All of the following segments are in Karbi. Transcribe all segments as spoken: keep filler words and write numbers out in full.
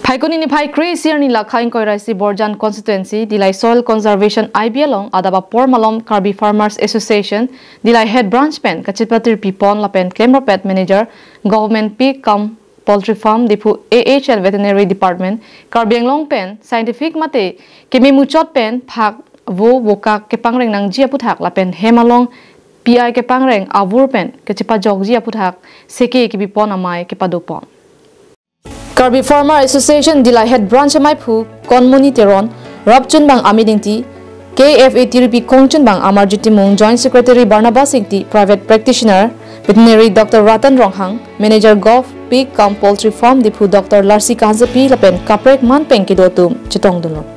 Phaikuni niphai kre-isi arni lakha ingkoi ra isi Borjan constituency Dillai Soil Conservation I B along adap apor malom Karbi Farmers Association Dillai Head Branch pen kachepatirpi pon lapen klemrapet manager Government Pig cum Poultry Farm Diphu A H L Veterinary Department Karbi Anglong pen scientific mate keme muchot pen phak vo vokak kepangreng nangji aputhak lapen hem along P I kepangreng avur pen kachepajokji aputhak seke kepi pon amei kepado pon. Karbi Farmer Association Dillai Head Branch ameiphu Konmoni Teron, rapchunbang Amit Ingti, K F A tiripi kongchunbang Amarjyoti Mung, Joint Secretary Barnabas Ingti, Private Practitioner, Veterinary Doctor Ratan Ronghang, Manager Gov Pig cum Poultry Farm Diphu Doctor Larsi Kahansepi lapen kaprek man pen kedo atum chetongdunlo.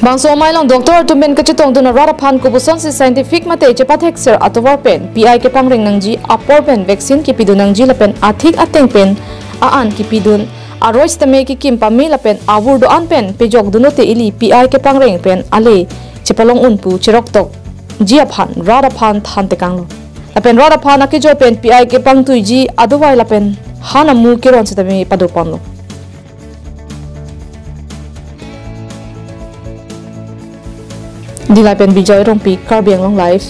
Bangso amei along doctor atum pen kachetongdun arat aphan kopusonsi scientific mate chepathekser atovar pen P I kepangreng nangji apor pen vaccine kepidun nangji lapen athik ateng pen a-an kepidun aroi sitame kekim pame lapen avur do-an pen pejokdun lote ili P I kepangreng pen ale chepalong un pu cheroktokji aphan rat aphan thantekanglo. Lapen rat aphan akejoi pen P I kepangtuiji adovai lapen han amu keron sitame pado ponlo. Dillai pen Bijoy Rongpi, Karbi Anglong Live.